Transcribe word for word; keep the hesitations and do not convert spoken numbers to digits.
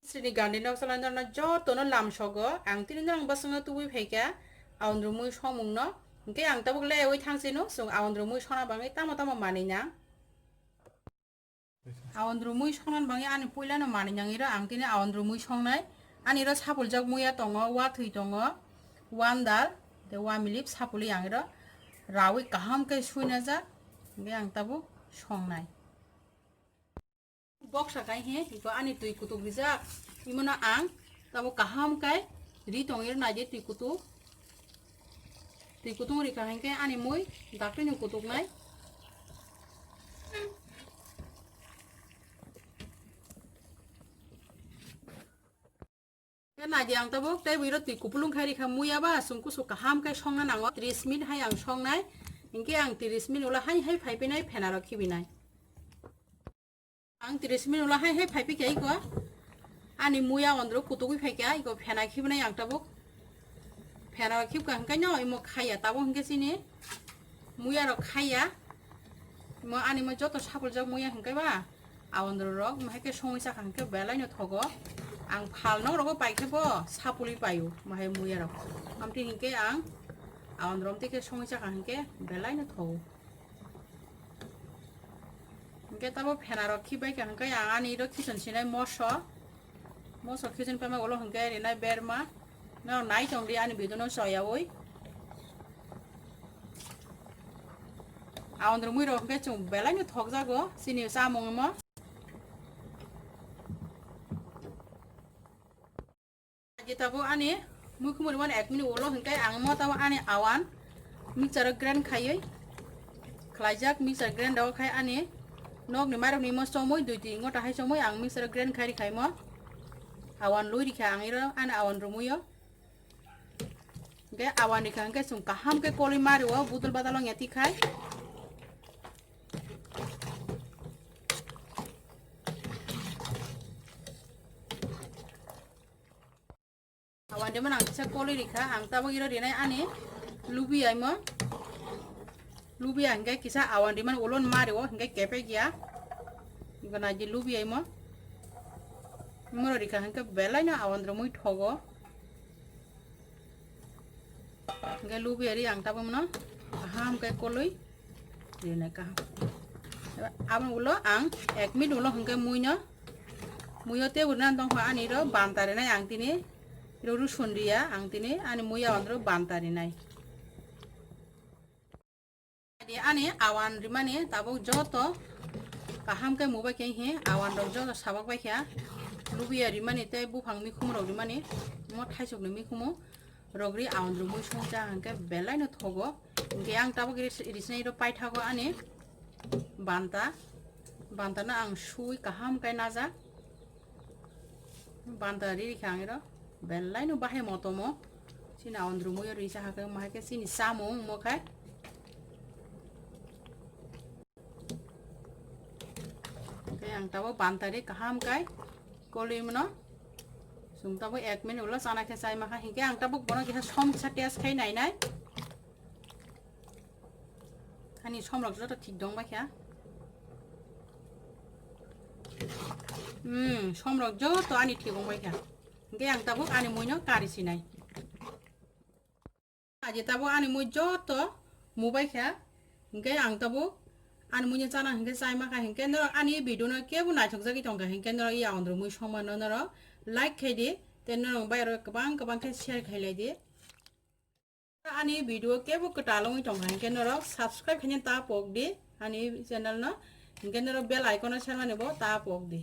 Sini gandhi nok salai norna joto no lamsogo. Ang tini nang baswkno tubui phaikha aondro mui songmung no. Hingke ang tabuk leyaui thangsi no, chwng aondro mui sona bagwi tamo tamo manwi nang. Aondro mui songna bagwi ani puila no manwi nang iro. Ang tini aondro mui songnai. Ani ro sapuljak muya tongo, wathwi tongo, wandal, tei wamilip sapulwi ang iro rawi kaham khe suina jak. Hingke ang tabuk songnai. Boksa kai he, iko ani twi kutuk rijak. Imono ang tabo kaham kai ri tong ir naidi twi kutuk. Twi kutung rikha hinkhe ani mui daktino kutuknai. Khe naidi ang tabuk tei bwiro twi kupulung khai rikha muya ba, chwng kusu kaham khe songna nango. Tris minute hai ang songnai, hinkhe ang tris minute ulo hai hai phai phinai, phenarok khibinai. Ang tris minute ulo hai hai phai phikha iko. Ani muya ondro kutugwi phaikha, iko phena khibinai ang tabuk. Phenarok khibka hinkhe no imo khaiya, tabuk hinkhe chini muyarok khaiya. Mo ani mo joto sapuljak muya hinkhe ba, aondro rok, mo hai khe songwi chakha hinkhe belai no thogo. Ang phal nok rogo pai khe bo sapulwi paio, mo hai muya rok. Amtwi hinkhe ang aondro amtwi khe songwi chakha hinkhe belai no thogo. Hinkhe tabo phenarok khibai kha hinkhe ang ani ro khichon sinai moso. Moso khichon paima ulo hinkhe rinai berma. No nai tong di ani video no soyaui. Aondro mui rok hinkhe chwng belai no thokjago chini chamung mo. Aji tabo ani mui khumui rwmani ek minute ulo hinkhe ang mo tabo ani awan mixture o grind khaiwi khlaijak, mixture grind o khai ani nokni mairokni mo chomui dui tin ngota hai chomui ang mixture o grind khai rikhaimo. Awan lui rikha ang iro ani awan rwmui o. Hinkhe awan rikha hinkhe chwng kaham khe kolwi mario budol badal ongya tikhai. Awan de manang kisa kolwi rikha ang tabuk iro rinai ani lubi aimo. Lubi ang khe kisa awan de man ulon mario hinkhe kepek ya. Gana je lubi aimo. Moro rikha hinkhe belai no awan rwmui thogo. Hinkhe lubi ari ang tabuk mano kaham khe kolwi rinai kaham. Aboni ulo ang ek minute ulo hinkhe mui no, mui o tebur nang tongkha ani ro banta rinai ang tini ro rusun riya ang tini ani mui awan ro banta rinai. Adi ani awan rimani tabuk joto kaham khe mubai khe he awan rok joto sabak bai kha. Lubiya rimani tei buphang mikhum rok rimani mo thaisok ni mikhumo rok ri awan rok mui songcha hwnkhe belai no thogo. Hwnkhe ang tabuk ri-, risinai rok paithago ani banta, banta no ang sui kaham khe najak. Banta ri rikha ang iro belai no bahai motomo. Chini awan rwmui ri sa hakhe mo hai khe chini chamung mo khai. Khe ang tabo banta ri kaham kai kolwi mano. Chwng tabo ek minute ulo chana khe chai ma kha hinkhe ang tabo bono kisa som kisa test khai nai nai. Ani somrok joto thik dong bai kha. Hmm, somrok joto ani thik dong bai kha. Hinkhe ang tabuk ani muino kari sinai. Aji tabuk ani mui joto mubai kha. Hinkhe ang tabuk ani muino chana hinkhe chai ma kha. Hinkhe norok ani video no kebo naithok jagwi tong kha. Hinkhe norok ya ondro mui songma no norok like khai di. Tei norok bai oro kwbang kwbang khe share khai lai di. Ani video kebo kwtal wngwi tongkha hinkhe norok subscribe khaina ta pok di ani channel no, hinkhe norok bell icon o sermani bo ta pok di.